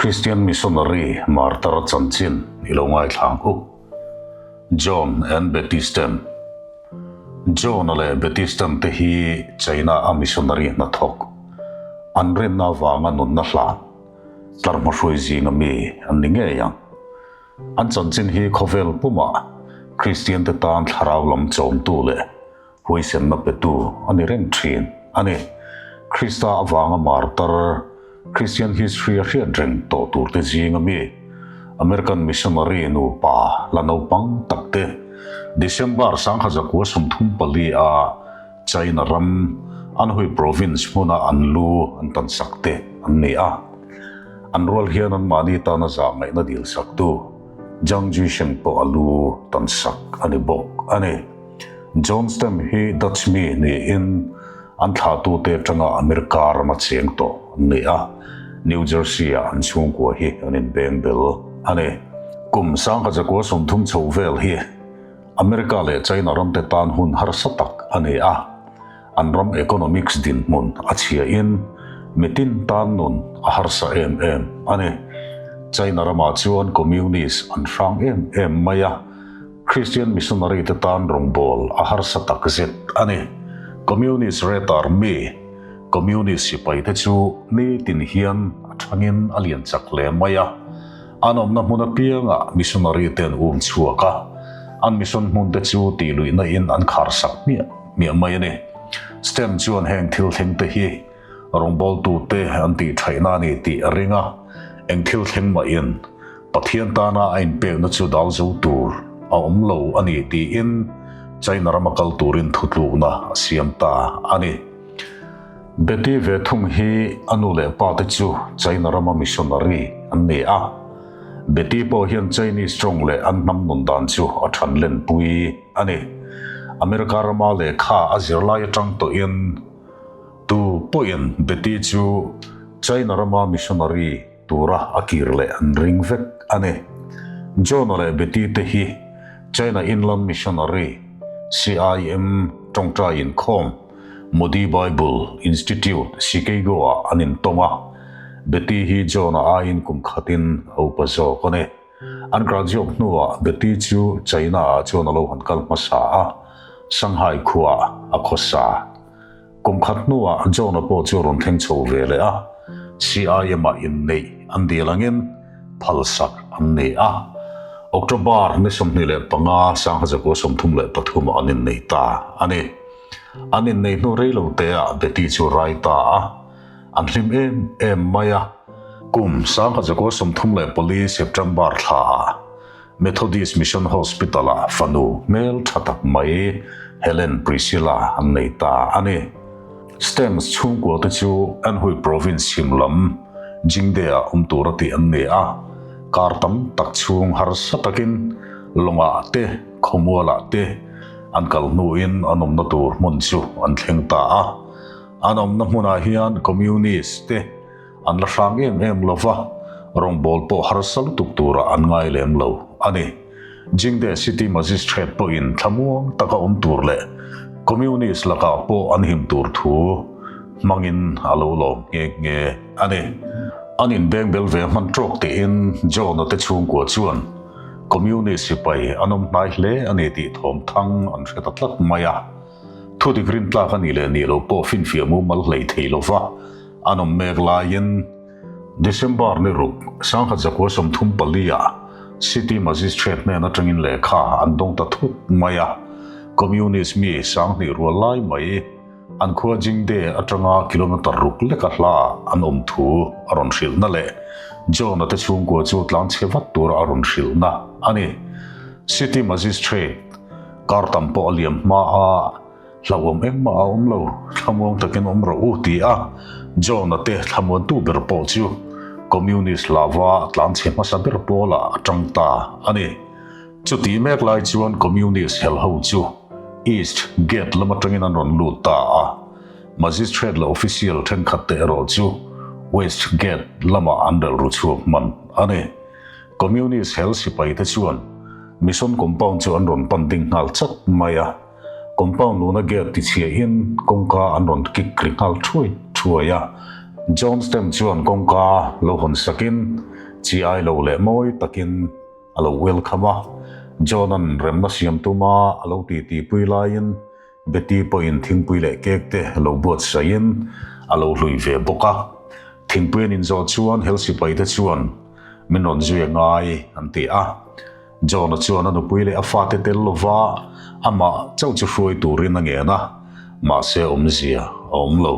Christian Missionary Martar chanchin i lo ngaithla ang u. John and Betty Stem John-a leh Betty Stem te hi China a missionary hnathawk an rinna avanga nunna hlan tlar hmahruai zinga mi an ni ngei ang. An chanchin hi khawvel pumah Kristian te tan thlarau lam chawmtu leh huaisenna petu a ni reng thin a ni. Krista avanga martar Christian history a hriat reng tawh tur te zinga mi American missionary nupa la naupang tak te December 1934 a China ram Anhui province hmuna an lu an tan sak te an ni a. An rual hian anmahni tana zah ngaihna dil saktu Zhang Juisheng pawh a lu tan sak a ni bawk a ni. John Stem hi Dutch mi niin an thlahtute atanga America rama cheng tawh an ni a, New Jersey-ah an chhungkua hi an inbeng bel a ni. Kum 1930 chho vel hi America leh China ramte tan hun harsa tak a ni a, an ram economics dinhmun a chhiain mitin tan nun a harsa em em a ni. China ramah chuan Communist an hrang em em mai a, Christian missionary te tan rawngbâwl a harsa tak zet a ni. Communist Red Army, Communist sipai te chu nitin hian a thangin a lian chak hle mai a. An awmna hmun apiangah missionary te an um chhuak a, an mission hmun te chu tih luihna in an khar sak hmiah hmiah mai a ni. Stem chuan heng thil thleng te hi rawngbawltu te an tih thaihna a ni tih a ring a, eng thil thleng mah in Pathian tana a inpekna chu dal zo tur a awm lo a ni tiin China rama kal turin thutlukna a siam ta a ni. Betty ve thung hi a nu leh pa te chu China rama missionary an ni a. Betty pawh hian Chinese tawng leh an hnam nun dan chu a than lenpui a ni. America rama lehkha a zirlai atang tawhin tu pawhin Betty chu China rama missionary tura a kir leh an ring vek a ni. John-a leh Betty te hi China Inland Missionary, CIM, tawngtai inkhawm, Modi Bible Institute, Chicago-ah an intawng a. Betty hi John-a aiin kum khatin a upa zawk a ni. An graduate hnuah Betty chu China-ah chuan a lo han kal hmasa a, Shanghai khuaah a khawsa. Kum khat hnuah John-a pawh chu a rawn thleng chho ve leh a, CIM-ah inneih an dil angin phalsak an ni a. October ni 25, 1933-ah an innei ta a ni. An inneih hnu rei lo teah Betty chu rai ta a, an hlim em em mai a. Kum 1934 September thlaah Methodist Mission Hospital-ah fanu hmel tha tak mai Helen Priscilla an nei ta a ni. Stems chhungkua te chu Anhui Province chhim lam Jingde-ah awm tura tih an ni a, kar tam tak chhung harsa takin lawngah te, khawmualah te an kal hnuin an awmna tur hmun chu an thleng ta a. An awmna hmunah hian Communist te An la hrang em em lo va, rawngbâwl pawh harsa lutuk turah an ngai lem lo a ni. Jingde City Magistrate pawhin thlamuang taka awm tur leh Communist lakah pawh an him tur thu hmangin a lo lawm nghe nghe a ni. An inbeng bel ve hman tawk tiin John-a te chhungkua chuan Communist sipai an awm hnai hle a ni tih thawm thang an hre ta tlat mai a. Thudik rintlak a nih leh nih loh pawh finfiah mumal hlei thei lo va. An awm mek laiin December ni ruk 1934 ah City Magistrate hnen atangin lehkha an dawng ta thut mai a, Communist mi 2000 rual lai mai an khua Jingde atanga kilometer ruk leka hla an awm thu a rawn hrilhna leh John-a te chhungkua chu tlangchhe vat tura a rawn hrilhna a ni. City Magistrate kar tam pawh a liam hma a. Hlauhawm engmah a awm lo, thlamuang takin awm rawh u, ti a John-a te thlamuantu ber pawh chu Communist lava tlanchhe hmasa ber pawlah a tang ta a ni. Chuti mek lai chuan Communist hel ho chu East Gate lam atangin an rawn lut ta a, Magistrate leh official thenkhat te erawh chu West Gate lamah an relh ru chhuak hman a ni. Communist hel sipai te chuan Mission Compound chu an rawn pan ding nghal chat mai a. Compound luna gate tichhiahin kawngka an rawn kik ri nghal thuai thuai a. John Stem chuan kawngka lo hawn sakin chi ai lo leh mawi takin a lo welcome a. John-a'n remna siam tuma a lo titi pui laiin Betty pawhin thingpui leh cake te lo buatsaihin a lo hlui ve bawk a. Thingpui an inzawh chuan hel sipai te chuan min rawn zui a ngai an ti a. John-a chuan a nupui leh a fate tel lova amah chauh chu hruai turin a ngen a, mahse awmzia a awm lo.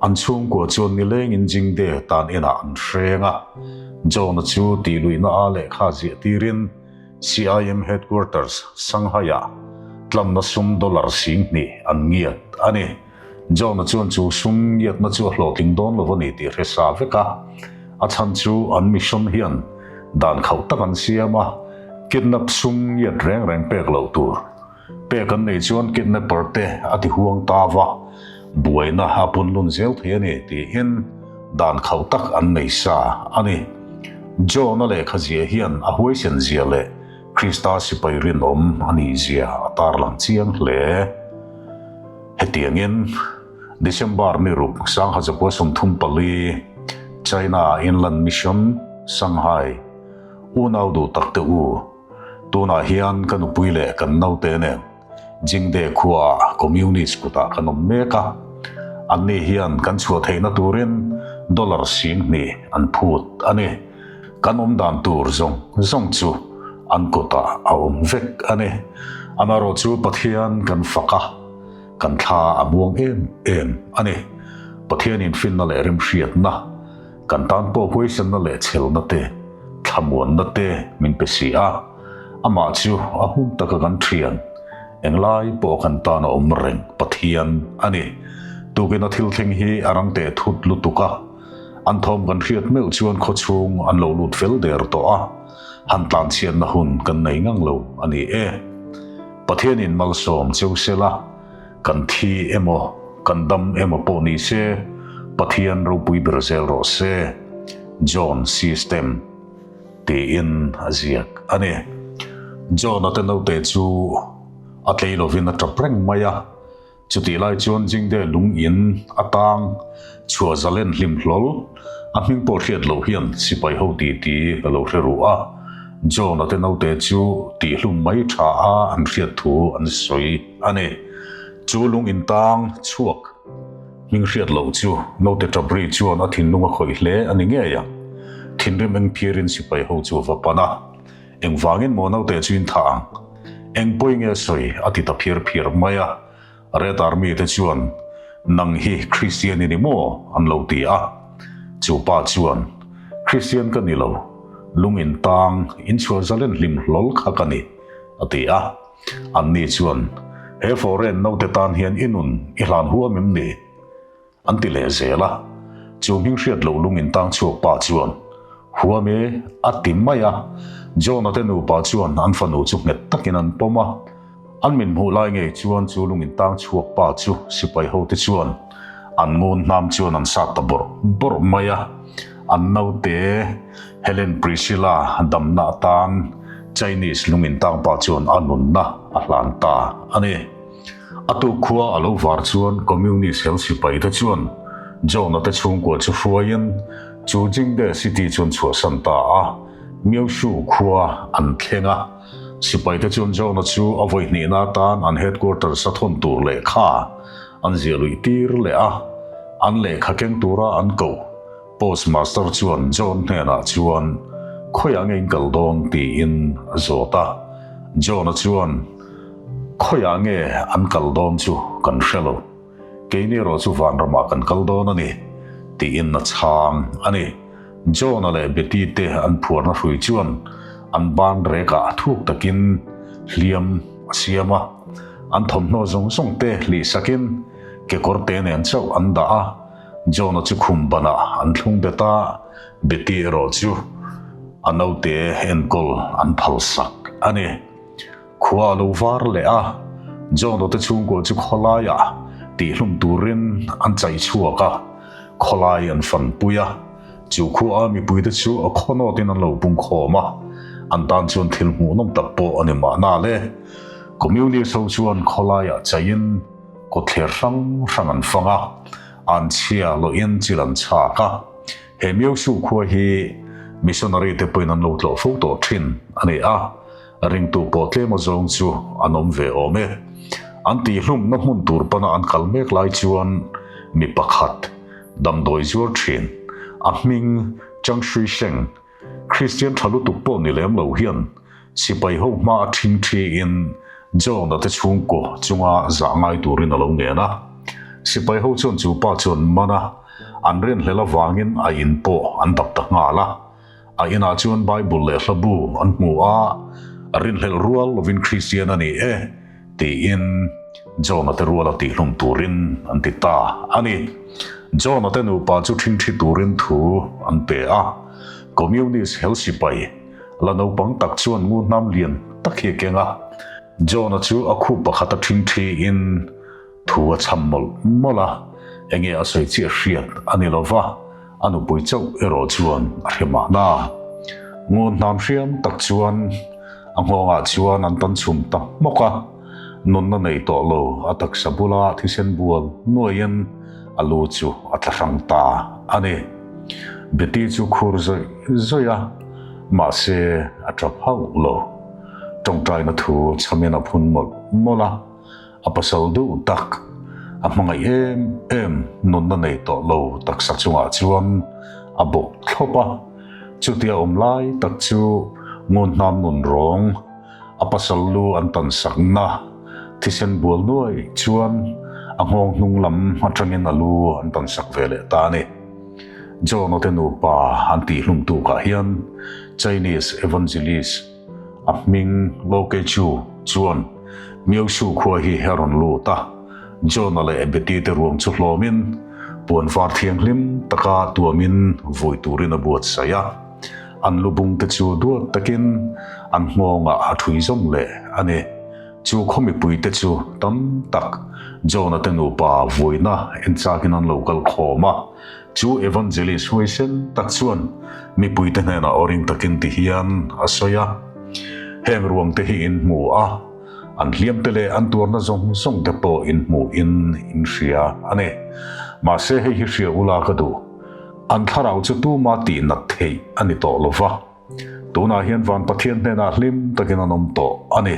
An chhungkua chuan nilengin Jingde tan inah an hreng a, John-a chu tihluihna a lehkha ziah tirin CIM Headquarters, Shanghai-ah tlanna sum dollar 2000 an ngiat a ni. John-a chuan chu sum ngiatna chu a hlawhtling dawn lo a ni tih hre sa vek a, a chhan chu an mission hian dan khauh tak an siam a, kidnap sum ngiat reng reng pek loh tur pek an nei chuan kidnapper te a ti huang ta va, buaina a punlun zel thei a ni tiin dan khauh tak an nei sa a ni. John-a lehkha zia hian a huaisen zia leh Krista sipai rinawm a nih zia a tarlang chiang hle. Hetiangin, December ni ruk 1934, China Inland Mission, Shanghai, unau duh tak te u, tunah hian ka nupui leh kan naute nen Jingde khuaah Communist kutah kan awm mek a, anni hian kan chhuah theihna turin dollar 2000 an phut a ni. Kan awm dan tur zawng zawng chu an kutah a awm vek a ni. Amaherawh chu Pathian kan fak a, kan thla a muang em em a ni. Pathianin finna leh remhriatna, kan tan pawh huaisenna leh chhelna te, thlamuanna te min pe si a. Amah chu a hun taka kan thian, englai pawh kan tan a awm reng Pathian a ni. Tukin a thil thleng hi a rang teh thut lutuk a. An thawm kan hriat meuh chuan khawchhung an lo lut fel der tawh a, han tlanchhiatna hun kan nei ngang lo a ni e. Pathianin malsawm cheu sela, kan thi emaw, kan dam emaw pawh ni se, Pathian ropui ber zel rawh se. John System tiin a ziak a ni. John-a te naute chu a tlei lovin a tap reng mai a. Chutih lai chuan Jingde lung in atang chhuah zalen hlim hlawl, a hming pawh hriat loh hian sipai ho ti ti a lo hre ruh a. John-a te naute chu tihhlum mai tha a an hriat thu an sawi a ni. Chu lung in tang chhuak hming hriat loh chu naute tap ri chuan a thinlung a khawih hle a ni ngei ang. Thinrim eng phirin sipai ho chu a va pan a. Engvangin maw naute chu in thah ang? Eng pawi nge sawi? a ti ta phiar phiar mai a. Red Army te chuan, Nang hi Kristian i ni maw? an lo ti a. Chu pa chuan, Kristian ka ni lo, lung in tang, in chhuah zalen hlim hlawl kha ka ni, a ti a. Anni chuan, He foreign naute tan hian i nun i hlan huam em ni? An ti leh zel a, chu hming hriat loh lung intang chhuak pa chuan, Huam e, a ti mai a. John-a te nupa chuan an fanu chu nghet takin an pawm a. An min hmuh lai ngei chuan chu lung intang chhuak pa chu sipai hote chuan an ngun hnam chuan an sat ta bawrh bawrh mai a. An naute Helen Priscilla damna atan Chinese lung intang pa chuan a nunna a hlan ta a ni. A tuk khua a lo var chuan Communist hel sipai te chuan John-a te chhungkua chu hruaiin chu Jingde City chuan chhuahsan ta a, Miaoshu khua an thleng a. Sipai te chuan John-a chu a vawi hnihna atan an headquarters a thawn tur lehkha an ziah luih tir leh a, an lehkha keng tura an koh Postmaster chuan John hnenah chuan khawiah nge in kal dawn tiin a zawt a, John-a chuan Khawiah nge an kal dawn chu kan hre lo, keini erawh chu vanramah kan kal dawn a ni, tiin a chhang a ni. John-a leh Betty te an phuarna hrui chuan an ban rekah thuk takin hliam a siam a, an thawmhnaw zawng zawng te hlihsakin kekawr te nen chauh an dah a, John-a chu khum banah an thlung bet a, Betty erawh chu a naute enkawl an phalsak a ni. Khua a lo var leh a, John-a te chhungkua chu khawlaiah tihhlum turin an chaih chhuak a, khawlai an fanpui a. Chu khua a mipuite chu a khawnawtin an lo pungkhawm a, an tan chuan thil hmuhnawm tak pawh a ni mahna le. Communist ho chuan khawlaiah chaihin kawtthler hrang hrang an fang a. Anchhia lawhin chil an chhak a. He Myosu khua hi missionary te pawhin an lo tlawh fo tawh thin a ni a, ringtu pawh tlem azawng chu an awm ve awm e. An tihhlumna hmun tur pana an kal mek lai chuan mi pakhat damdawi zuar thin, a hming Chang Shui Sheng, Kristian tha lutuk pawh ni lem lo hian sipai ho hma a ṭhing ṭhiin John-a te chhungkaw chunga zah ngai turin a lo ngen a. Sipai ho chuan chu pa chuan man a, an rinhlel avangin a in pawh an dap ta nghal a. A inah chuan Bible leh hlabu an hmu a, rinhlelh rual lovin Kristian a ni e tiin John-a te ruala tihhlum turin an ti ta a ni. John-a te nupa chu ṭhingṭhi turin thu an pe a, Communist hel sipai la naupang tak chuan ngu hnam lian tak hi a keng a. John-a chu a khup pakhata ṭhingṭhiin thu a chham mawlh mawlh a, enge a sawi chiah hriat a ni lo va, a nupui chauh erawh chuan a hre mahna. Ngun hnam hriam tak chuan a nghawngah chuan an tan chhum ta hmawk a, nunna nei tawh lo a taksa bula thisen bual nuaiin a lu chu a tla hrang ta a ni. Betty chu khur zawih zawih a, mahse a tap hauh lo. Tawngtaina thu chhamin a phun mawlh mawlh a. A pasal duh tak, a hmangaih em em nunna nei tawh lo taksa chungah chuan a bawk thlawp a. Chutia awm lai tak chu ngun hnam nun rawng, a pasal lu an tan sakna thisen bual nuai chuan a nghawng hnung lam atangin a lu an tan sak ve leh ta a ni. John-a te nupa an tihhlum tukah hian Chinese evangelist, A hming Loke Chu chuan Myosu khua hi a rawn lut a, John-a leh Betty te ruang chu hlawmin puan var thianghlim taka tuamin vui turin a buatsaih a. An lubung te chu duat takin an nghawngah a thui zawm leh a ni. Chu khaw mipui te chu tam tak John-a te nupa vuina en chakin an lo kal khawm a. Chu Evangelist huaisen tak chuan mipuite hnenah aw ring takin ti hian a sawi a, Heng ruang te hi in hmu a, an hliam te leh an tuarna zawng zawng te pawh in hmuh in in hria a ni. Mahse hei hi hria ula ka duh, an thlarau chu tuma tih nat theih a ni tawh lo va, tunah hian Van Pathian hnenah hlim takin an awm tawh a ni.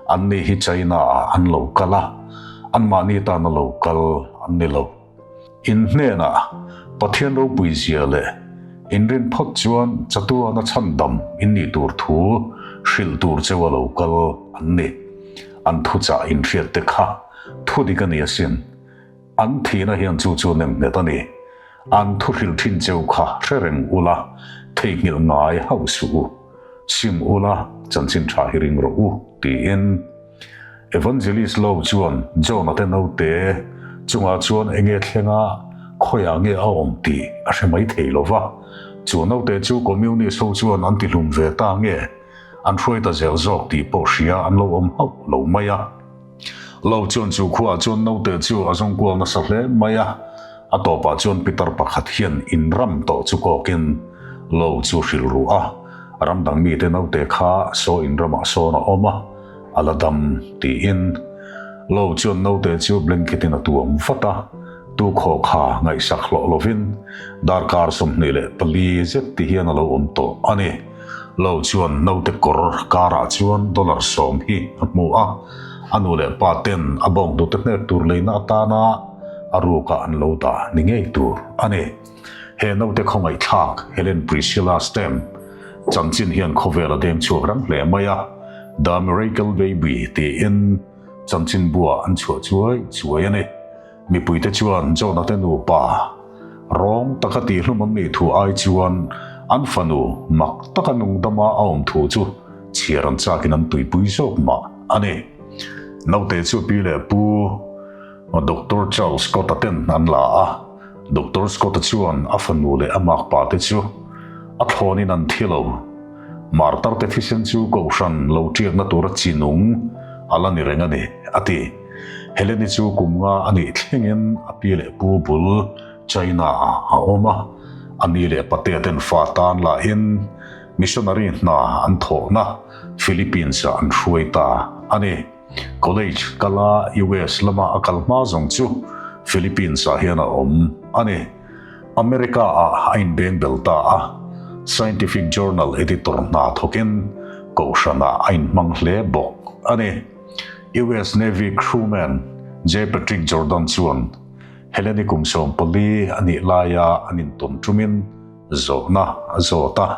Anni hi China ah an lo kal a, anmahni tana lo kal an ni lo. In hnenah Pathian ropui zia leh inrin phawt chuan chatuana chhandam in nih tur thu hrilh tur cheu a lo kal an ni. An thuchah inhriat te kha thu dik a ni asin. An thihna hian chu chu nem nghet a ni. An thu hrilh thin cheu kha hre reng ula, theihnghilh ngai hauh suh u. Sim ula, chanchin tha hi ring rawh u, tiin. Evangelist Lo chuan John-a te naute chungah chuan enge thlenga khawiah nge a awm tih a hre mai thei lo va. Chu naute chu Communist ho chuan an tihlum ve ta nge an hruai ta zel zawk tih pawh hria an lo awm hauh lo mai a. Lo chuan chu khuaah chuan naute chu a zawng kual nasa hle mai a. A tawpah chuan pitar pakhat hian in ram tawh chu kawkin Lo chu hrilh ru a, ram dang mite naute kha saw in ramah sawn a awm a, a la dam tiin Lo chuan naute chu blanket in a tuam vat a, tu khaw kha ngaihsak hlawh lovin darkar 24 zet ti hian a lo awm tawh a ni. Lo chuan naute kawr karah chuan dollar 10 hi a hmu a, a nu leh pa ten a bawnghnute hnek tur leina atana a rukah an lo dah ni ngei tur a ni. He naute khawngaihthlak Helen Priscilla Stem chanchin hian khawvel a deng chhuak rang hle mai a, The Miracle Baby tiin chanchin buah an chhuah chuai chuai a ni. Mipuite chuan John-a te nupa rawng taka tihhlum an nih thu ai chuan an fanu mak taka nungdama a awm thu chu chhiar an chakin an tuipui zawk mah a ni. Naute chu pi leh pu Doctor Charles Scott-a ten an la a, Doctor Scott-a chuan a fanu leh a makpa te chu a thlawnin an thi lo. Martar te thisen chu kohhran lo ṭiakna tura chi nung a la ni reng a ni, a ti. Helen-i chu kum nga a nih thlengin a pi leh pu bul China-ah a awm a, a ni leh patea ten fa tan lahin missionary hna an thawhna Philippines-ah an hruai ta a ni. College kala US lama a kal hma zawng chu. Philippines-ah hian a awm a ni. America-ah a inbeng bel ta a, scientific journal editor hna thawkin kohhranah a inhmang hle bawk a ni. US Navy crewman J. Patrick Jordan chuan Heleni kum 14 a nih laia an intawn ṭumin zawhna a zawt a.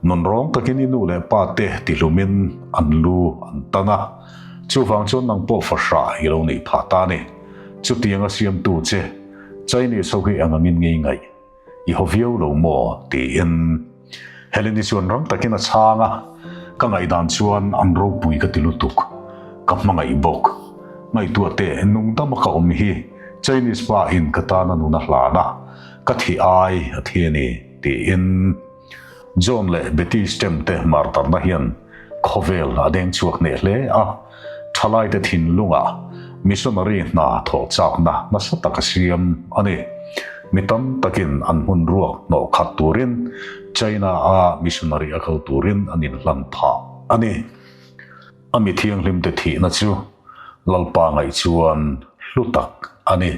Nunrawng takin i nu leh pa te tihlumin an lu an tan a, chuvang chuan nang pawh fahrah i lo neih phah ta a ni. Chutiang a siamtu che Chinese ho hi eng angin ngei ngaih i haw viau lo maw? tiin Heleni chuan rang takin a chhang a, Ka ngaihdan chuan an ropui ka ti lutuk, ka hmangaih bawk. Ngaihtuah teh nungdama ka awm hi Chinese pa in ka tan a nun a hlan a, ka thi ai a thi a ni. Tiin John leh Betty Stem te martarna hian khawvel a deng chhuak hneh hle a, thalaite thinlungah missionary hna thawh chakna nasa tak a siam a ni. Mi tam takin an hmun ruak hnawh khat turin China-a missionary a kal turin an inhlan phah a ni. A mi thianghlimte thihna chu Lalpa ngaih chuan hlu tak a ni.